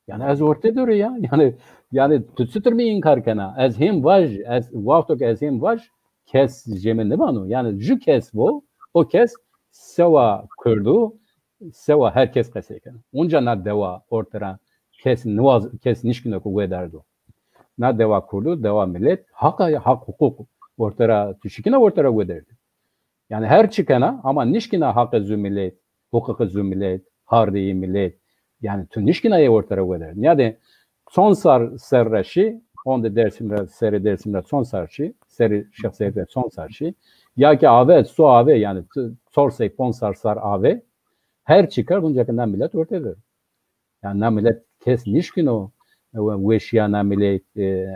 Yani ez orte dore ya. Yani, yani tu çitur mi inkar kena? Ez hem vaj, ez wexto ke ez hem vaj, kes jê min nibano. Yani ju kes bo, o kes sewa Kurdu, sewa her kes qesey kena. Onca na dewa ortera kes niwaz, kes nişkino ku wê derdo. Na dewa Kurdu, dewa millet, haka, hak, hukuk ortera, tu şikina ortera wê derdi. Yani her çi kena, ama nişkina haqê zu millet, huquqê zu millet, hardê yê millet. Yani tu nişkina yê ortera weder. Niyade çond sar ser re şî, onde Dersim re, serê Dersim re çond sar şî, serê Şexsiyet re çond sar şî. Ya ki ave, so ave, yani tu çor sey pon sar sar ave, her çi kar, gunca ki na millet ortê ver. Yani na millet kes nişkino, e, weşiya na millet, e,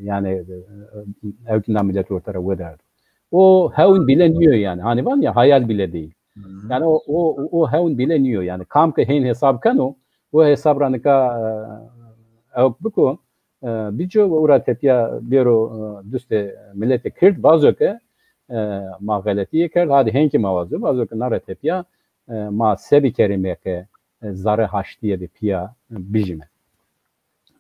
yani, e, ew ki na millet ortera weder. O hewn bile niyo yani. Hani van ya, hayal bile değil. Hı hı. Yani o, o, o hewn bile niyo yani. Kam ki hên hesab keno, o hesab ra nika, e, ew biko, e, bico û ra tepiya bêro, e, dustê milletê Kird, vazo ke, e, ma xeletiyê kerd, hadi hên ki ma vazo, vazo ke na re tepiya, e, ma se bikerîme ke, e, zare haştiyê de piya, e, bijîme.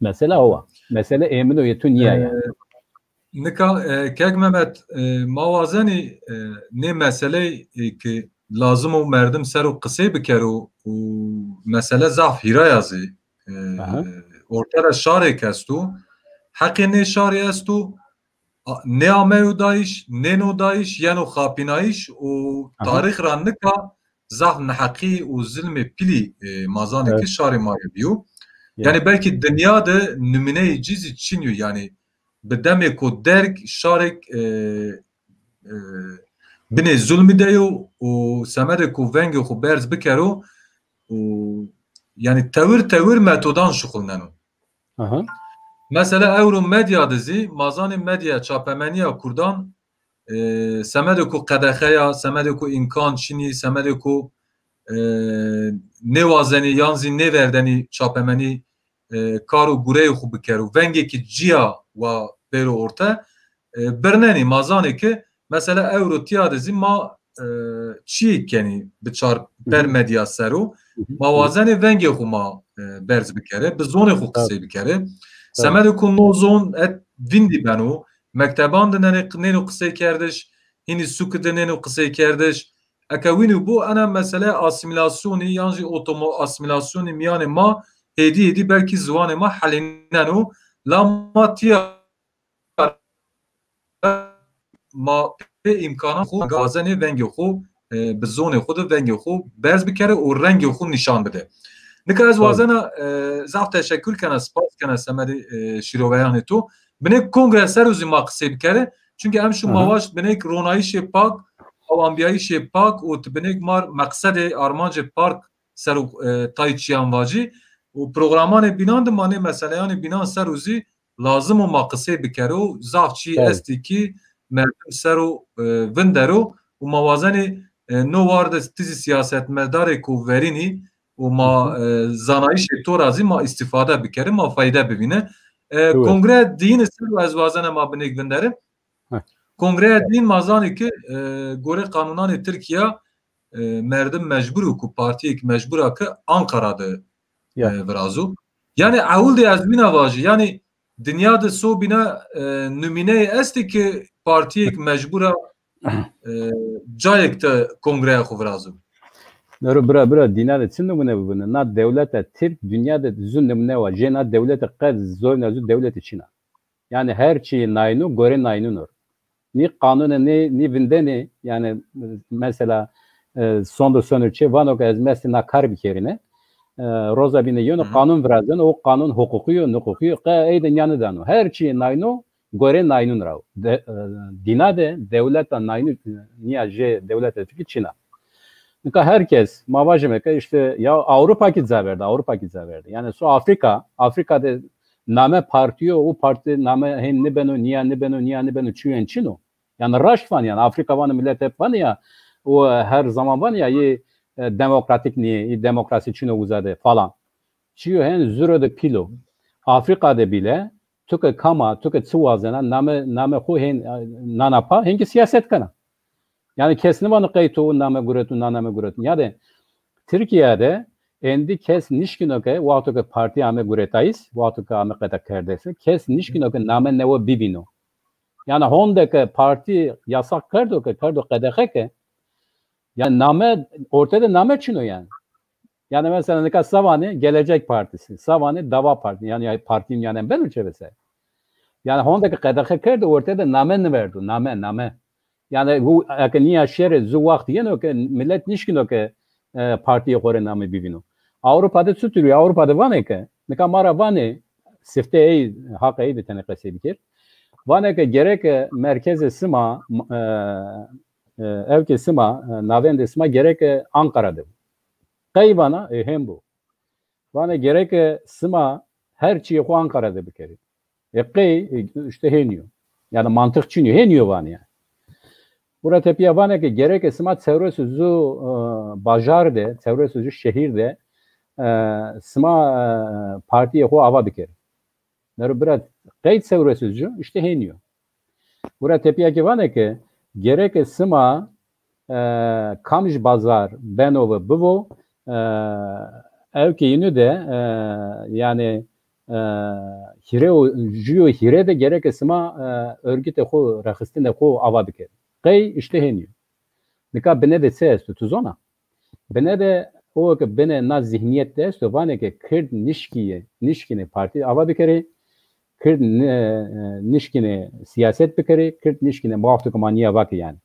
Mesele o wa. Mesele ê min û yê tu niya yani. E, nika, e, kek Mehmet, e, ma wazenî, e, nê meseleyê, e, ki lazim o merdim ser o qisey bikero û mesele zaf hîraya zî, e, Aha. orte re şarêk esto, heqê nê şarê esto, a, nê ameyo dayîş, nêno dayîş, yeno xapînayîş û Aha. tarîx ra nika zaf neheqî û zilmê pîlî, e, ma zanê Evet. ki şarê ma yê bîyo. Ya. Yani belkî dinya de nimûneyê cî zî çin yo. Yani bi demê ku derg şarek, e, e, binê zulmî de yo û semedê ku vengê xwe berz bikero û yani tewir tewir metodan şixulneno. Aha. Mesela ewro medya de zî, ma zanê medya, çapemeniya Kurdan, e, semedê ku qedexe ya, semedê ku îmkan çinî, semedê ku, e, nêwazenî yan zî nêverdenî çapemenî, e, kar û gureyê xwe bikero. Vengekî ciya wa bêro orte, e, birnenî. Ma zanê ki mesela ewro tiya de zî ma, e, çiyê kenî bi çar per Hı hı. medya ser o. Hı hı. Ma wazenê vengê xwe ma, e, berz bikere, bi zonê xwe Tabii. qisey bikere. Tabii. Semedê ku no zon et vîndî beno, mekteban de nene-, nêno qisey kerdiş, hînî sûkê de nêno qisey kerdiş. Eke wînî bû, ena mesele asîmîlasyonî yan jî otomo-, asîmîlasyonî miyanê ma hêdî hêdî belkî ziwanê ma helîneno. La ma tiya ma pê îmkanan xwe, wazenê vengê xwe, e, bi zonê xwe de vengê xwe berz bikere û rengê xwe nîşan bide. Nika ez Tabii. wazena, e, zaf teşekkür kena, spas kena semedê, e, şîroveyanê to. Binêk kongre ser û zî ma qisey bikere. Çünkü em şu Aha. ma waşt binêk ronayîşê pak, awanbiyayîşê pak û ti binêk mar meqsedê, armancê park ser û, e, tay çiyan vacî. Û programanê bînan de ma nê meseleyanê bînan ser û zî lazim o ma qisey bikero, zaf çî Tabii. estî ki merdim ser û, e, vindero û ma wazenê, e, no war de ti zî siyasetmedarê ku verînî û ma, Hı hı. e, zanayîşê to ra zî ma îstîfade bikere, ma fayde bivîne. E, Evet. kongre diyîn ser û ez wazena ma binêk vinderim. Heh. Kongreya diyîn ma zanî ki, e, gore qanûnanê Tirkiye, e, merdim mecbur û ku partiyek mecbur a ki Ankara de, Ya. e, virazo. Yani ewil de ez wîna vajî. Yani dinya de sobîna, e, numîneyê estê ki partiyek mecbur a, e, cayek de kongreya xwe virazo. Nero bira, bira, dîna de çi nimûne bibine? Na dewleta Tirk dinya de zu nimûne wa. Jê na dewlete qet zoyna zu dewlete çîna. Yani her çi naynu gore naynunor. Nî qanûne, nî, nî vindenê, yani mesela, e, sondo sonur çê vano ke ez mestê na kar bikerîne. E, roza bîne yeno Hı hı. qanûn virazeno, o qanûn huquqî yo, nuquqî yo, qe ey de nîya nidano. Her çi nayno, gore naynun ra. De, e, dîna de, dewleta naynun, nîya jê dewleta Tirkî çîna. Nika herkes, ma vajime ke işte ya Avrupa ki zaverde, Avrupa ki zaverde. Yani so Afrika, Afrika de Name partiyo, û parti name hên nibeno, niya nibeno, niya nibeno, çiyên çin o. Yani raşt van yani, Afrika van millet hep van ya, û her zaman van ya, yê, e, demokratik niye, yê demokrasi çin o uza de falan. Çiyo hên zuro de pîl o. Afrika de bile, tu ke kama, tu ke çi wazena, name, name xo hên, e, nana pa, hên ki siyaset kana. Yani kes nivano qey tu name guret û na name guret. Ya de Tirkiye de êndî kes nişkino ke wexto ke partî ame guretayîs, wexto ke ame qedexekerdese, kes nişkino ke name newe bibîno. Yani honde ke partî yasak kerdo ke, kerdo qedexe ke, yani name, orte de name çin o yani. Yani mesela nika Savanê Gelecek Partisi, Savanê Dava Partisi, yani, yani partî yani beno çevese. Yani honde ke qedexe kerdo, orte de name niverdo, name, name. Yani bu eke niya şerê zu wext yeno ke millet nişkino ke, e, partiyê xo rê name bivîno. Ewropa de çi tür, Ewropa de vanê ke, nika ma ra vanê, sifte ey, haq ey de tenê qesey bikir. Vanê ke gereke merkezê sima, e, e, ev ke sima, e, navendê sima gereke Ankara de. Qey vana, e, hên bu. Vanê gereke sima her çiyê xo Ankara de bikerî. E, qey, e, işte hêniyo. Yani mantık çiniyo, hêniyo vanê yani. Bura tepiya vanê ke gereke sima çewres û zu, e, bajar de, çewres û zu şehir de, e, sima, e, partiyê xo ava bikerî. Nero bira qey çewres û zu, işte hêniyo. Bura tepiya ke vanê ke gereke sima, e, kam ji bazar beno ve bivo, e, ew ke yînû de, e, yani, e, hîre û, jû û hîre de gereke sima, e, örgütê xo, rexistinê xo ava bike. Qey işte hêniyo. Nika bine de çi esto, tu zona? Bine de o ke bine na zihniyet de esto, vanê ke Kird nişkiye, nişkine partî ava bikerê, Kird ni-, e, nişkine siyaset bikerê, Kird nişkine, wexto ke ma niya vake yani.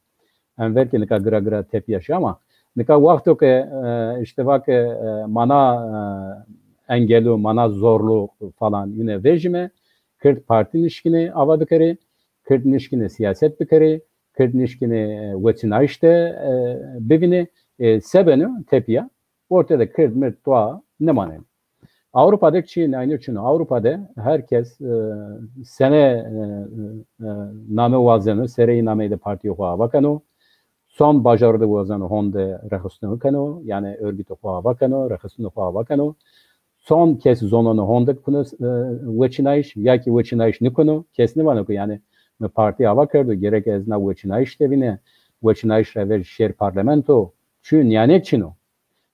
Em verkê nika gira gira tepiya şi ama nika wexto ke, e, işte vake, e, mana, e, engelo, mana zorlu falan yine vejime, Kird partî nişkine ava bikerê, Kird nişkine siyaset bikerê, Kird nişkine, e, weçinayîş de, e, bivîne, e, sebeno tepiya, orte de Kird mird toa nemanene. Ewropa de çi nayne çino. Ewropa de her kes, e, sene, e, e, name wazeno, sereyê nameyê de partiyê xo ava keno. Son bajarı de wazeno, honde rexistino keno, yani örgütê xo ava keno, rexistino xo ava keno. Son kes zoneno honde kuno, e, weçinayîş, ya ki weçinayîş nikino, kes nivano ki yani mi partî ava kerdo, gerek ez na weçinayîş de vîne, weçinayîş re ver şêr parlamento, çi niyane çino.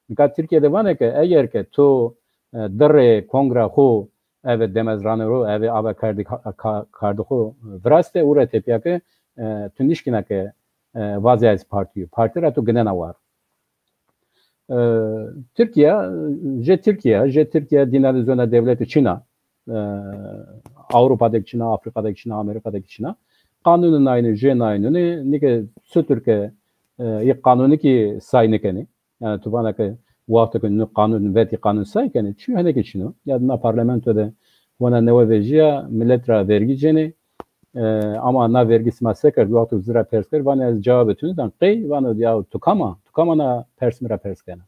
Nika Tirkiye de vane ke eger ke tu, e, dirê kongra xo, ev demezranê ro, ev ava kardî ka-, ka-, kardî xo viraste, û re tepiya ke, e, tu nişkine ke, e, vaze ez partî. Partî ra tu ginena war. E, Tirkiye, je Tirkiye, je Tirkiye dîna de zona devleti çina. E, Ewropa de çina, Afrika de çina, Amerika de çina. Qanûnê nayne, je nayne, nike çi Tirke, e, yê qanûnî ki say nikeni. Yani tu vana ke wexto ke nu qanûn vetî qanûn say kenê, çi henekê çino. Ya na parlamento de wana newe vejiya, millet ra vergî cenê. E, ama na vergî sima se kerd, wexto zira pers kerd, vana ez cevabê tu nidan. Qey vano ya tu kama, tu kama na pers mi ra pers kena.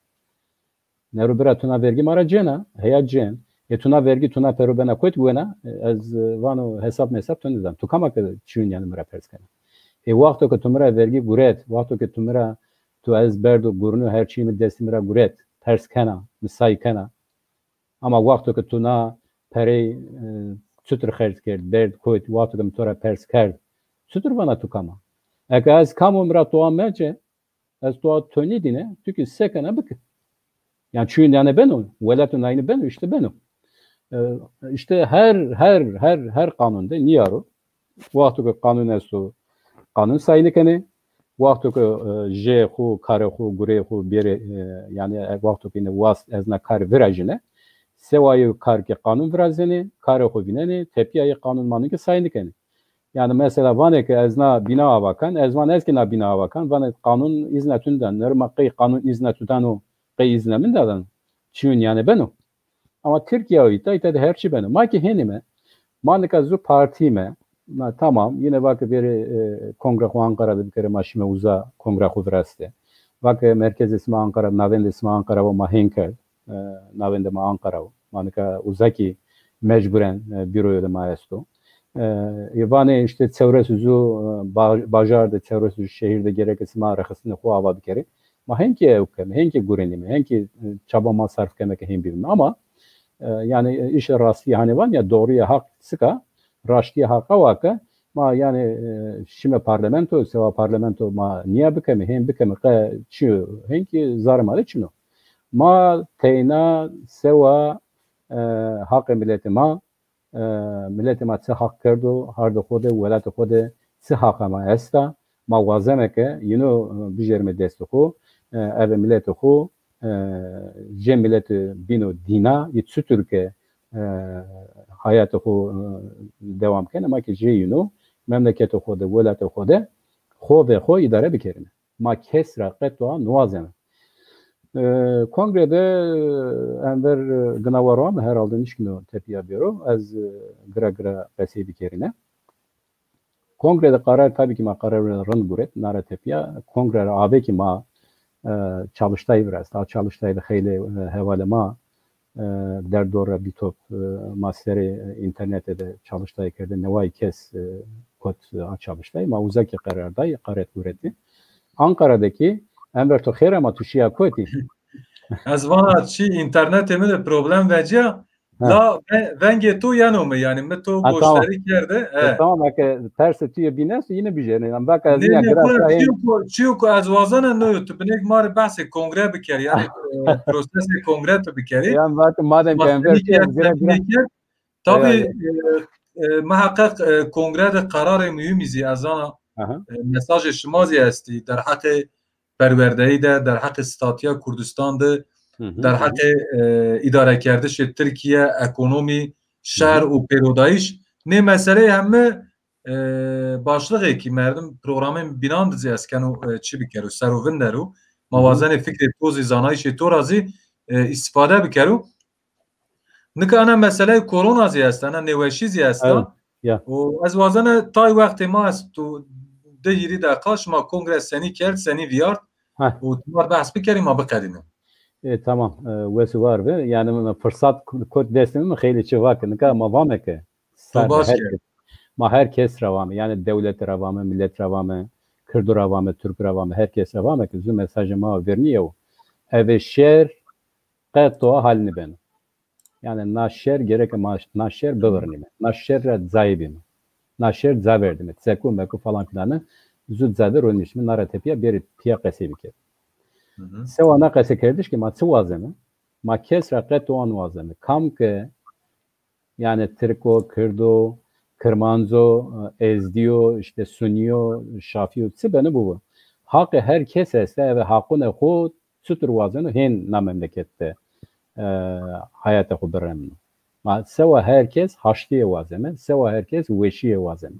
Nero bira tu na vergî ma ra cena, heya cen. E tu na vergî, tu na pero bena kuyt wena, e, ez, e, vano hesap mesap tu nidan. Tu kama ke çiyon yani mi ra pers kena. E wexto ke tu mi ra vergî guret, wexto ke tu mi ra, tu ez berdo gurnu her çî mi destî mi ra guret, pers kena, mi say kena. Ama wexto ke tu na perey, e, çutir xerc kerd, berd kuyt, wexto ke mi to ra pers kerd, çutir vana tu kama? Eke ez kamo mi ra toa mece, ez toa tonî dîne, tu ki sekene bike. Yani çuyun yani beno, welatun aynı beno, işte beno. E, işte her, her, her, her qanûn de niyaro. Wexto ke qanûn esto, qanûn sayî nikene. Wexto ke, e, jê xo, karê xo, gurê xo bêrê, e, yani, e, wexto ke ne wast ez na kar virajine, sewayê kar ke qanûn virazenê, karê xo vînenê, tepiyayê qanûn manûn ke sayî nikene. Yani mesela vanê ke ez na bîna ava kan, ez van ez ke na bîna ava kan, vanê qanûn îzne tu nidan. Nerma qey qanûn îzne tu dano, qey îzne min dadan. Çiyun yani beno. Ama Tirkiye o îta, îta de her çi beno. Ma ki hênî me, ma nika zu partî me, na tamam, yine vake verê, e, kongre xo Ankara de bikere, ma şime uza kongre xo viraste. Vake merkezê sima Ankara, navendê sima Ankara o ma hên kerd, e, navendê ma Ankara o. Ma nika uza ki mecburen e, büroyê de ma esto. E, ê vanê işte çewres û zû e, ba- bajar de, çewres û zû şehir de gerek sima rexistinê xo ava bikerê. Ma hênkî ew keme, hênkî gurenîme, hênkî e, çaba ma sarf keme ke hên bibîme. Ama e, yani e, îşe rastî hanê van ya doğruya haq sika, raştiya haqa wake, ma yani e, şime parlamento, sewa parlamento ma niya bikeme, hên bikeme qe çi, hênkî zarê ma de çino. Ma teyna sewa e, haqê miletê ma, e, miletê ma çi haq kerdo, hardê xo de, welatê xo de çi haqa ma esta, ma wazeme ke yino e, bijêrime destê xo, e, eve miletê xo, e, jê miletê bîno dîna, yê çitur ke e, hayatê xo e, dewam kene, ma ke jê yino memleketê xo de, welatê xo de xo ve xo îdare bikerine. Ma kes ra qet wa niwazeme. E, kongrede Enver e, gina wa ram herhalde nişkino tepiya bêro. Ez e, gira gira qesey bikerine. Kongrede karar, tabii ki ma karar rind guret, nara tepiya. Kongre ra avê ki ma e, çalıştay virast. A çalıştay de xeylê e, hevalê ma e, derdor re bîtop e, ma serê e, internetê de çalıştay kerde. Neway kes e, kot e, a çalıştay. Ma uzakî qerar day, qaret guretî. Ankara de ki Enver to xêr ama tu şiya kotî? Ez vana çi internetê min de problem veciya. Ha. La ve- vengê to yeno mi yani mi to Ha, tamam. Goştarî kerde. E, He. Tamam, eke terse tu ye bînes, yine bijêne. Ama bak ez Ne ya ne gira kura şahin. Çiyo ku çiyo ku ez wazana no tu binek mar behsê kongre biker yani e, prosesê kongre tu bikerî. Yani bak madem ki Enver Masterî tu ye, kerd, gira gira. tepkî kerd. Tabii e, e, muhakkak e, kongre de kararê mühimî zî ez zana Aha. e, mesajê şima zî estî derheqê perwerdeyî de, derheqê statiya Kurdistan de, Hı hı. derheqê e, îdarekerdişê Tirkiye, ekonomî, şer Hı hı. û pêrodayîş. Nê meseleyê heme e, başlixekî merdim programên bînan de zî ez keno e, çi bikero, ser û vin dero. Ma Hı hı. wazenê fikrê to zî, zanayîşê to ra zî e, îstîfade bikero. Nika ena meseleyê korona zî esta, ena nêweşî zî esta. Evet, ya. Û ez wazena tay wextê ma ez tu di hîrî deqa şima kongre senî kerd, senî viyart Heh. û tu mar behs bikerî ma biqedînin. E, tamam. E, wes û war be. Yani min fırsat kot destê min xeylê çi vake. Nika ma vame ke. To Sar baş her kerd. kes. Ma her kes ra vame. Yani devlet ra vame, millet ra vame, Kürdo ra vame, Türk ra vame, her kes ra vame ke zû mesajê ma vernî yew. Eve şer qet to hal nibeno. Yani na şer gerek ma na şer bibirnîme. Na şer ra cayê bîme. Na şer ca verdîme. Çeku meku falan filanı zû ca de ronîşme. Na ra tepiya bêrî piya qesey bike. Hı hı. Sewa na qesekerdiş ki ma çi wazeme? Ma kes ra qet wan wazeme. Kam ke yani Tirko, Kirdo, Kirmanco, Ezdiyo, işte Suniyo, Şafiyo, çi beni bu bu. Haqê her kes este, eve haqune xo çitur wazeno hên na memleket de e, hayata xo biremno. Ma sewa her kes haştiyê wazeme, sewa her kes weşiyê wazeme.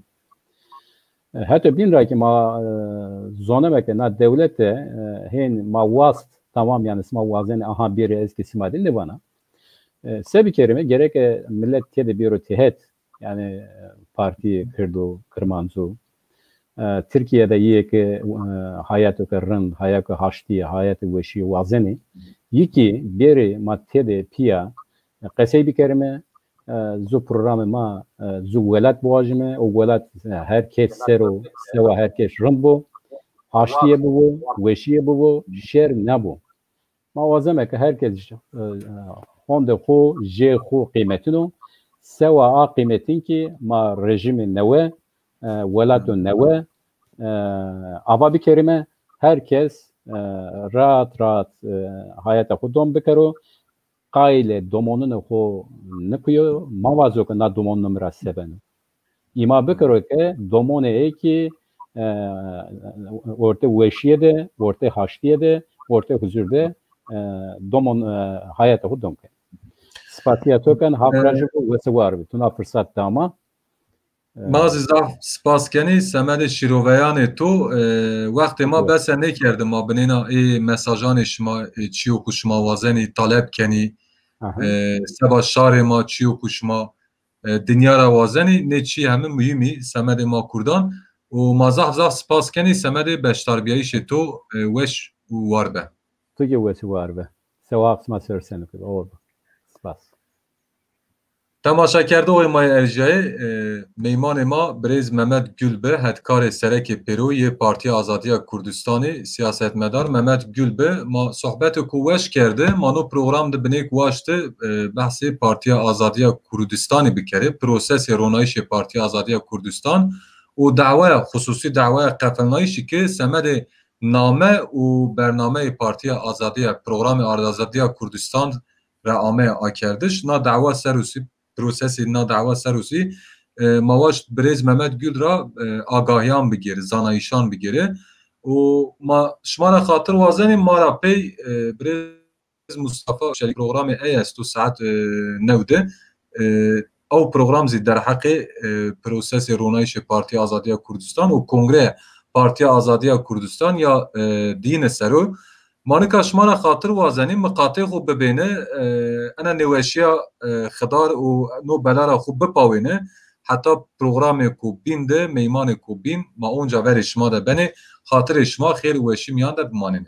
E, heto bîn ra ki ma e, zoneme ke na dewlete e, hên ma wast, tamam yani sima wazenê aha bêrê ez ki sima dil nivana. E, se bikerime, gereke millet têde bêro têhet, yani e, partî Kirdo, Kirmanco. E, Tirkiye de yê ki e, hayateke rind, hayateke haştiyê, hayatê weşiyê wazenê. Yekî bêrê ma têde piya e, qesey bikerime, e, zû programê ma e, zû welat biwajime, û welat e, her kes ser o, sewa her kes rind bo, haştiyê bibo, weşiyê bibo, şer nabo. Ma wazeme ke her kes e, e, honde xo, jê xo qîmetino. Sewa a qîmetin ki ma rejimê newe, e, welato newe e, ava bikerime. Her kes e, rahat rahat e, hayata xo dom bikero. Qayle domonine xo nikuyo, ma vazo ke na domonine mi ra sebeno. Îma bikero ke domonê ê ki e, ortê weşiyê de, ortê haştiyê de, ortê huzur de e, domon e, hayata xo dom ke. Spasiya to ken, haq E, raji bo, wese war bi. Tu na fırsat dama. E, Ma zî zaf spas kenî semedê şîroveyanê to. E, wextê ma Evet. Bese nêkerde ma binêna ê mesajanê şima, ê çiyo ku şima wazenî talep kenî, aha. e, seba şarê ma çiyo ku şima e, dinya ra wazenî, nê çî hemî muhîmî semedê ma Kurdan. Û ma zaf zaf spas kenî semedê beşdarbiyayîşê to e, weş û war be. Tu ki wes û war be. Sewa haq sima ser senu kir. Oğur be. Spas. Temaşekerdoxê ma yê erjayê, e, meymanê ma birêz Mehmet Gül bi, hetkarê serekê pêro yê Partiya Azadiya Kurdistanê, siyasetmedar Mehmet Gül bi. Ma sohbetê ku weş kerdi, ma no program di binêk waşti, e, behsê Partiya Azadiya Kurdistanê bikeri, prosesê ronayişê Partiya Azadiya Kurdistan û dawaya, xusûsî dawaya qefilnayişî ki semedê name û bernameyê Partiya Azadiya, programê Azadiya Kurdistan re ame akerdiş. Na dawa serûsî, prosesê na dawa serûsî, e, ma waşt birêz Mehmet Gül ra, e, agahiyan bigêri, zanayişan bigêri. Û ma şima ra xatir wazenî, ma ra pey, e, birêz Mustafa Şerîf programê ey esto saet, e, new de. E, ew program zî derheqê, e, prosesê ronayişê Partiya Azadiya Kurdistan û Kongreya Partiya Azadiya Kurdistan ya, e, dîne sero. Ma nika şima ra xatir wazenî, miqatê xwe bibêne, e, ena nêweşiya, e, xidar û no belara xwe bipawêne, heta programê ku bîn de, meymanê ku bîn, ma onca verê şima de benê, xatirê şima xêr û weşî miyan de bimanêne.